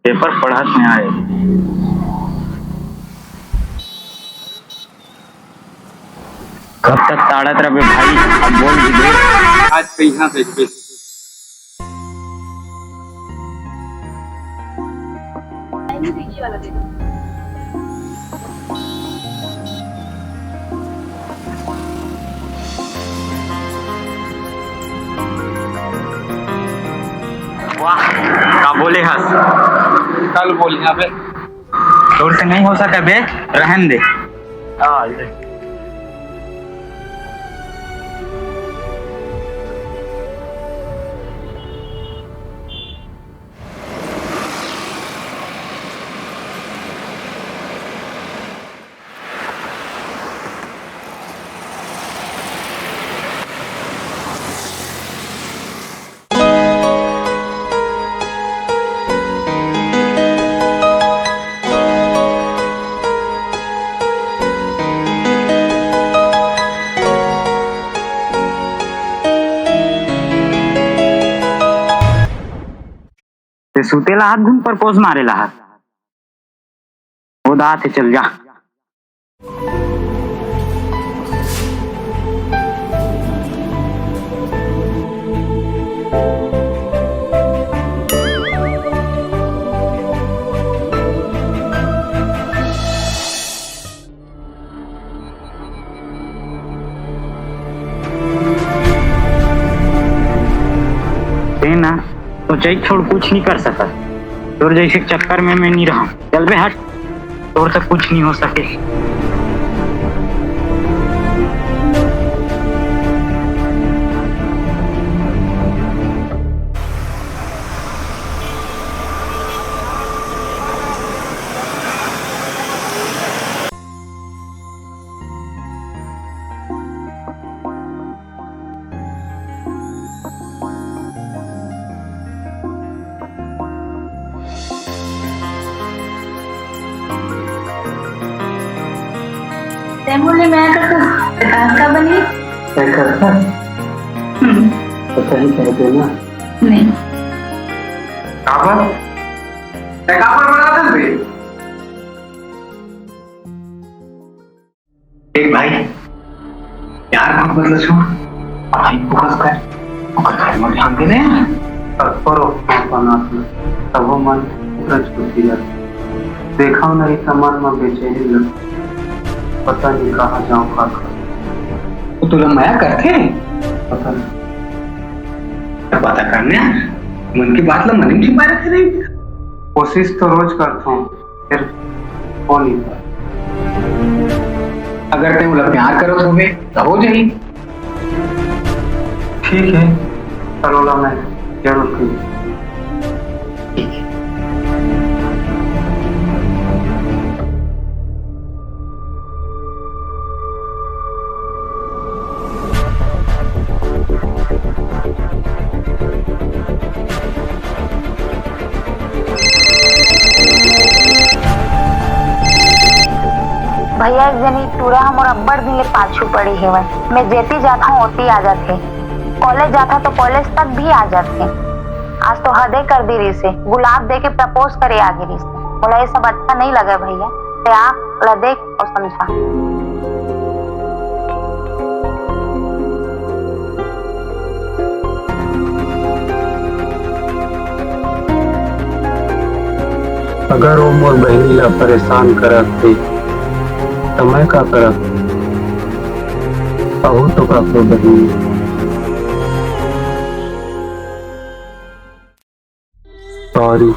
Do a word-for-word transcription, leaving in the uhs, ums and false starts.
Paper पढ़त में आए। कब तक ताड़त रहे भाई, अब बोल भी दे। आज कहीं से वाह, का बोले हस? कल बोलिया बे। तोर से नहीं हो सका बे, रहन दे। हाँ, ये। ते सुतेला हाथ घूम पर पोज मारेला हाथ। वो दात है, चल जा। तें ना, तो चैत छोड़ कुछ नहीं कर सकत। तोर जैसे चक्कर में मैं नहीं रहा। चल बे हट, तोर तक कुछ नहीं हो सके। तें बोले मैं तो कुछ विकास का बनी। मैं करता। हम्म। तो सही कह देना। नहीं। काबर? मैं काबर बना दे बे? देख भाई, प्यार बहुत बदलत हो, पढ़ाई फोकस कर, ओकर घर में ध्यान दे दे। तत्पर हो अपन आप में, तभो मन उतरत छुट्टी लग। देखा नहीं त मन में बेचैनी लग, पता नहीं कहाँ जाऊँ का करूँ। वो तुला मया करथे? पता नहीं। तब पता करने, मन की बात ला मन में छिपा रखे नहीं। कोशिश तो रोज करता हूँ, फिर हो नहीं पाए। अगर तें ओला प्यार करत होबे, त हो जाही। ठीक है, कल ओला मैं जरूर कही। ठीक है। भैया, एक जनी टूरा ह मोर अब्बड़ दिन ले पाछू पड़े हेवय। मैं जेती जाथंव, ओती आ जाथे। कॉलेज जाथंव, तो कॉलेज तक भी आ जाथे। आज तो हदे कर दी रिहिसे, गुलाब दे के प्रपोज करे आ गे रिहिसे। मोला ये सब अच्छा नहीं लगे भैया, ते आ, ओला देख अउ समझा। अगर वो मोर बहिनी ला परेशान करत हे, त मैं का करत? कहू तो कखरो बहिनी। सॉरी।